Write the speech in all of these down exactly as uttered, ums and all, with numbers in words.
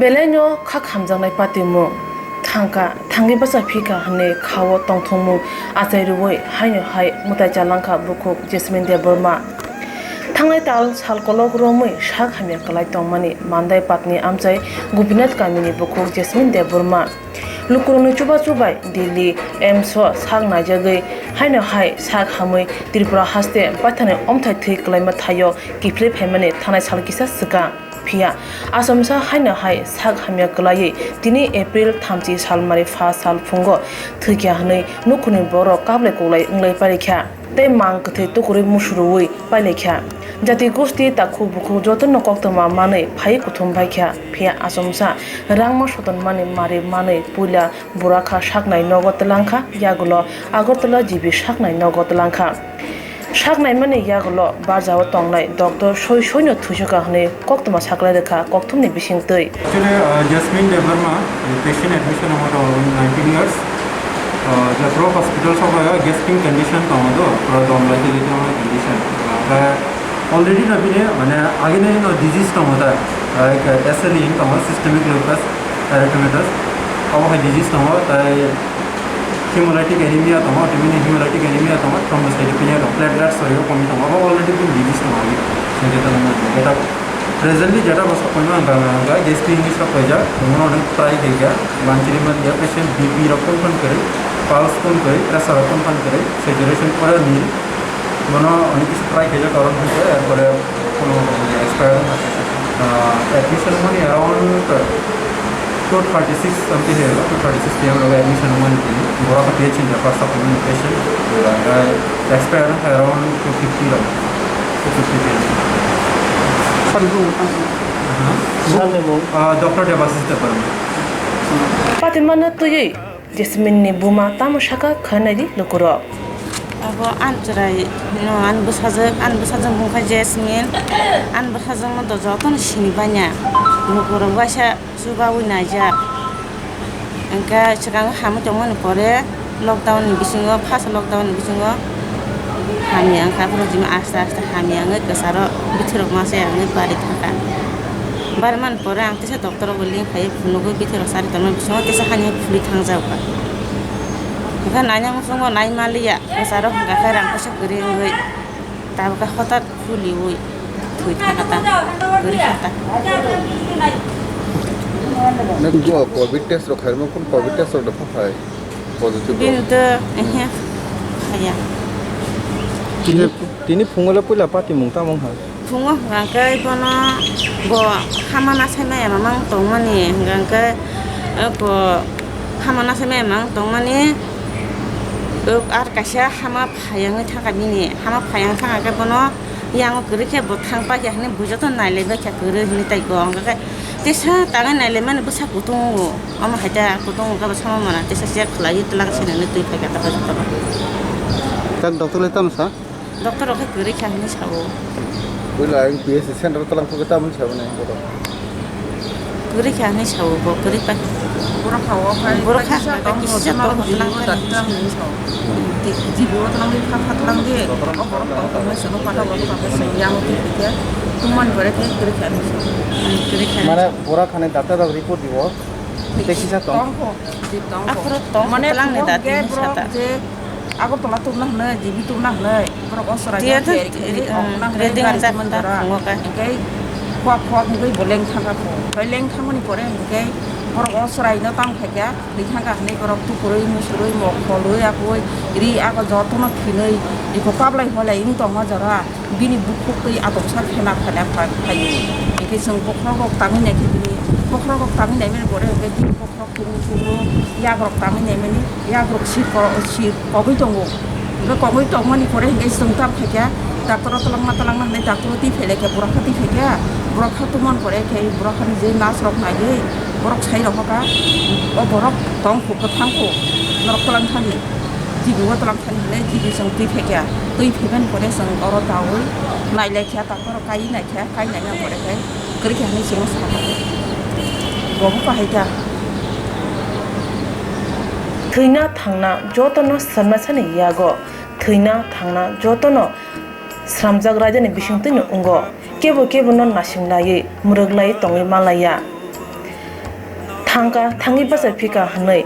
Belai no kha khamjaknai patimung thangkha, thangwi bacha phikha hwnwi kha-o tongthokmung achai rwui haino hai mwtai chalangkha bukhuk Jasmine Debbarma. Thangnai tal sal kolok romwi sak hamya kwlai tongmani Mandai patni amchai Gopinath kamini bukhuk Jasmine Debbarma. Lukurokni chubachu bai Delhi AIIMS o sak naijagwi haino hai sak hamwi Tripura haste paithakni omthai thwi kwlaima thaio kiphilwi phaimani thanai sal kisa swkang. Phiya achomsa haino hai sak hamya kwlaiwi tini April thamchi salmari pha sal phungo thwikha hwnwi nukhungni borok kablai kuklai wnglai pairikha tei mang kwthwi tukurwi musurwi pailaikha. Jati gosti takhuk bukhuk jotono koktwma manwi phaiwi kuthum baikha. Phiya achomsa rangma sotonmani mari manwi puila burakha saknai nogo twlangkha, yagulo Agartala G B saknai nogo twlangkha. Saknaimani yagulo barjao tongnai doctor soi soino thwisoka hwnwi koktwma saklai rwkha kokthumni bisingtwi. Actually, uh, Jasmine Debbarma, patient admission amo tongo nineteen years. Uh, Jatro hospital soka gastric condition tongo do, pura dom lai tili tili condition. Oke, already no bini mane agini no disease tongo da, like, uh, S L E tongo, systemic lupus erythematous. Abo hai disease tongo, tai hemolytic anemia tongo, tei bini hemolytic anemia tongo, thrombocytopenia tongo, platelets rok komi tongo, abo already bini disease tongo agi. Sengke tongo, eta presently jeta bwsa koima wngkha, wngkha, gastric ni sok paijak, bono try khaikha, manchiri manliya, patient B P rok phone phone kwrwi, pulse phone kwrwi, pressure rok phone phone kwrwi, saturation pore nil, bono onek kisa try khaijak, karon hwnkhe, erpore, Kono expire wngkha. Ah, admission mani around two thirty six something hai, two thirty six P M rogo admission mani tini. Borok P H C ni first of all patient. Expire wngkha around two fifty rok. Two fifty P M. Sir, bu Aha. Sir ni mung? Ah, Doctor Debashish Debbarma. Patimano twiwi Jasmine ni buma tamo saka khwnaidi lukurok. Abo ani chwrai no ani bwsajwk, ani bwsajwk bumkha Jasmine, ani bwsajwk no to jotono sini banya. Lukurok waisa chubawi naijak. Hwnkhe swkang hamwi tongmani pore lockdown ni bisingo, first lockdown ni bisingo hamya wngkha, aphuru jima aste aste hamya wngwi kwcharo bithirok masa wngwi bari thangkha. Bari mani pore ang teisa doctor rok bo link phaiwi phunugwi bithirok chari tongmani bisingo teisa hani phulwi thangjak ba. Hwnkhe naina muchungo nai maliya, kwcharo hwnkha khe rang kaisa kwrwi wngwi tabukhe hotat phulwi thwi thangkha ta, kwrwi kha ta. Nokgo covid test rok khairokma, kunu covid test rok da phai? Positive rok. Bini to, ehe, khaya. Tini, tini phungo le puila patimung tamo wngkha? Phungo hwnkha khe bono bo hamana sai maya mamang tongmani, hwnkha khe, eh, bo hamana sai maya mamang tongmani, eh, ar kaisa hama phai wngwi thangkha bini, hama phai wngwi thangkha khe bono yango kwrwi khe bo thang paikha hwnwi bujo to nailai baikha kwrwi hwnwi tei go, hwnkha khe teisa tangwi nailaimani bwsa kutung o, omo hai ta kutung o khe bo sama mana teisa check khlaiwi twlang se nini twi phaikha tamo jotono. Tak doctor le tamo sa? Doctor rok khe kwrwi kha hinwi sao. Puila ang P S C center twlang thok khe tamoni sao nai bodo. Kwrwi kha hinwi sao bo kwrwi pa. Borok kha o khai borok kha kisa kha tong kisa tong tong tlang kha hinwi sao. Di di bo twlang di kha kha twlang di. O borok tong tong hinwi sao pata borok kha kha sai yang ti khe. Tumani pore khe kwrwi kha hinwi sao. Kwrwi kha. Mane borok khani doctor rok report dibo. Tei kisa tong. Tong kho. Di tong kho. Aphuru tong mane twlang ni borok da khe tin borok sata. Je Agartala tubna hwnwi, G B tubna hwnwi, borok o chwrai Tiya no to, tiyari khe eh, rok na hwnwi ready gari wngjak tongmani ta jora. Tongo khe. Hwnkhe khwak khwak hwnkhe bo leng thangkha kho. Hwnkhe leng thangmani pore hwnkhe borok o chwrai no tang phaikha, twi thangkha hwnwi borok tukurwi, musurwi, mokholwi, akwui, ri ago jotono phinwi, iko kablai holai wng tongma jora. Bini bukhuk twi atongsa phena phena phai-, phaio. Hwnkhe chwng bokhorok rok tangwi naikhe bini, bokhorok rok tangwi naimani pore hwnkhe bini bokhorok Kunu kunu yagrok tangwi naimani, yagrok sir ko-, sir kogwi tongo. Hwnkhe kogwi tongmani pore hwnkhe chwng tam khaikha, doctor o twlangma twlangma hwnwi doctor o twi phailaikha, borok kha twi phaikha, borok kha tumon pore khe borok khani je nurse rok naiwi borok sai rohorkha, o borok tong kho, kwthang kho, norok twlang thani, G B o twlang thani hwnwi G B chwng twi phaikha, twi phaimani pore chwng oro daui nailaikha, doctor o kaiwi naikha, kai naina pore khe kwrwi kha hwnwi chwngno sakha, bo bo bahai kha. Thwina thangna jotono swrwmnaisani yago, thwina thangna jotono swrwmjak raidani bisingtwino wngo, kebo kebono nasinglaiwi mwrwklaiwi tongwi manlaiya. Thangkha, thangwi bachaphikha hwnwi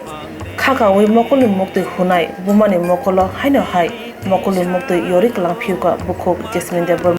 khakaui mokolni muktwi hunai bumani mokolo haino hai mokolni muktwi yorwi kwlang phiyokha bukhuk Jasmine Debbarma.